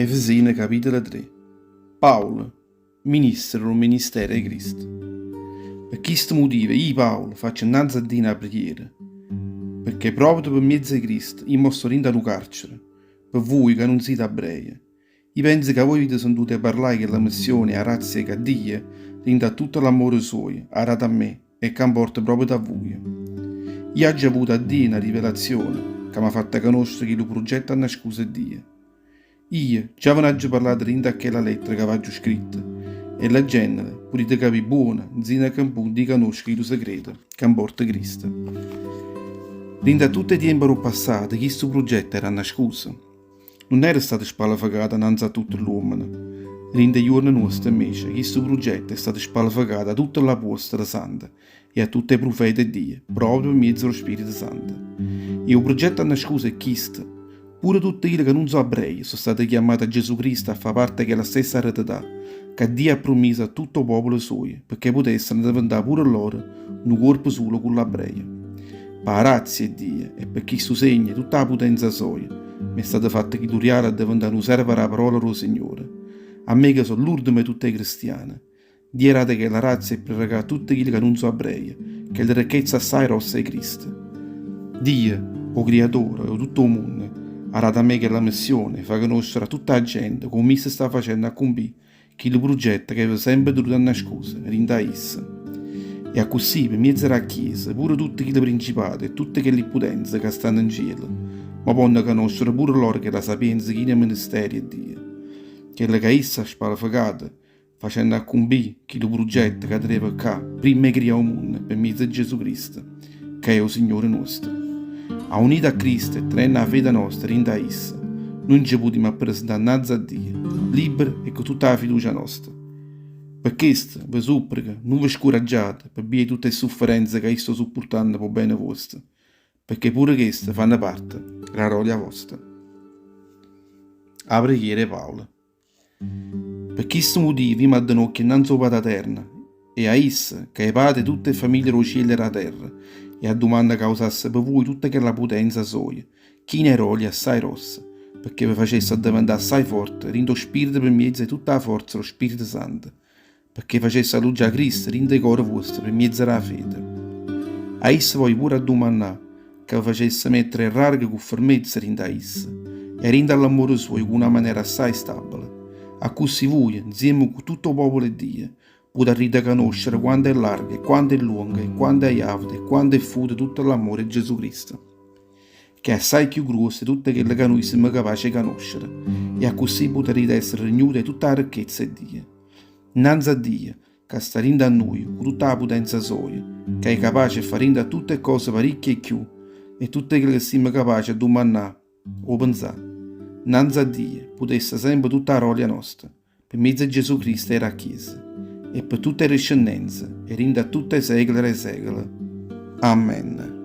Efesine capitolo 3 Paolo, ministro d' 'o ministero 'e Cristo. Pe chisto mutivo io Paolo faccio 'nnanze a Dio na preghiera, pecché proprio pe mmiezzo 'e Cristo io mo sto dint' a nu carcere, pe vuje ca nun site abreje. Io penzo ca voi avite sentuto 'e parlà 'e chella missione e 'a grazia ca Dio, dint' a tutto l'ammore suojo, ha dato a me e ca 'mporta proprio a vuje. Io aggio avuto 'a Dio na rivelazione ca m'ha fatta canoscere chillu prugetto annascuso 'e Dio. Io già ve n'aggio parlato dint' a chella lettera ca v'aggio scritto e leggennela putite capì buono nzino a che 'mpunto io canosco chillu segreto ca 'mporta Cristo. Dint' a tutt' 'e tiempe d' 'o passato chistu prugetto era annascuso. Nun era stato spalefecato annanze a tutte ll'uommene. Dint' 'e juorne nuoste, invece, chistu prugetto è stato spalefecato 'a tutte ll'apuostole sante e a tutte 'e prufete 'e Dio, proprio pe mmiezzo d' 'o Spirito Santo. E 'o prugetto annascuso è chisto, pure tutte chille ca nun so' abreje so' state chiammate 'a Gesù Cristo a fa' parte 'e chella stessa eredità ca Dio ha prummiso a tutto 'o popolo suojo pecché putessero diventà pure lloro nu cuorpo sulo cu ll'abreje. P' 'a grazia 'e Dio e pe chistu segno 'e tutta 'a putenza soja, m'è stato fatto chillu rialo 'e diventà nu servo d' 'a parola d' 'o Signore. A me ca so' l'urdemo 'e tutt' 'e cristiane. Dio ha dato chella grazia 'e predecà a tutte chille ca nun so' abreje, chella ricchezza assaje grossa 'e Cristo. Dio, 'o Criatore 'e tutto 'o munno, ha dato a me chella missione 'e fa canoscere a tutta 'a gente comme isso sta facenno accumpì Chillu prugetto ch'eva sempe tenuto annascuso dint' 'a isso. E accussì, pe mmiezzo d' 'a Chiesa, pure tutte chille principate e tutte chelli putenze ca stanno 'ncielo, mo ponno canoscere pure loro chella sapienza china 'e ministerio 'e Dio, chella ca isso ha spalefecato, facenno accumpì chillu prugetto ca teneva ccà primma 'e crià 'o munno pe mmiezzo 'e Gesù Cristo, ca è 'o Signore nuosto. Aunite a Cristo e tenenno 'a fede nosta dint' 'a isso, nuje nce putimmo appresentà 'nnanze a Dio, libbere e cu tutta 'a fiducia nosta. Pe chesto, ve suppreco, nun ve scuraggiate pe bbia 'e tutte 'e sufferenze ca io sto suppurtanno p' 'o bene vuosto, pecché pure cheste fanno parte d' 'a gloria vosta. 'A preghiera 'e Paolo. Pe chistu mutivo io m'addenocchio 'nnanze 'o Pataterno e a isso, ca è Pate 'e tutte 'e ffamiglie d' 'o cielo e d' 'a terra, e addumanno ca ausasse pe vuje tutta chella putenza soja, china 'e rolia assai grossa, pecché ve facesse addeventà assai forte dint' 'o spirito pe mmiezzo 'e tutta 'a forza d' 'o Spirito Santo, pecché facesse alluggià Cristo dint' 'e core vuoste pe mmiezzo d' 'a fede. A isso voglio pure addumannà ca ve facesse mettere 'e ràreche cu fermezza dint' 'a isso e dint' 'a l'ammore suojo cu na manera assai stabile, accussì vuje, nzieme cu tutto 'o popolo 'e Dio, putarrite canoscere quanto è largo e quanto è luongo e quanto è iàveto e quanto è futo tutto l'ammore 'e Gesù Cristo, ch'è assai cchiù gruosso 'e tutto chello ca nuje simmo capace 'e canoscere, e accussì putarrite essere rignute 'e tutta 'a ricchezza 'e Dio. Nnanze a Dio, ca sta dint' a nuje cu tutta 'a putenza soja, ca è capace 'e fà dint' a tutte 'e ccose paricchie 'e cchiù 'e tutte chello che simmo capace 'e dummannà o penzà. Nnanze a Dio, putesse sempe tutta 'a rolia nosta, pe mezzo 'e Gesù Cristo e d' 'a Chiesa, e pe tutte 'e discennenze, e dint' a tutte 'e secole d' 'e secole. Amen.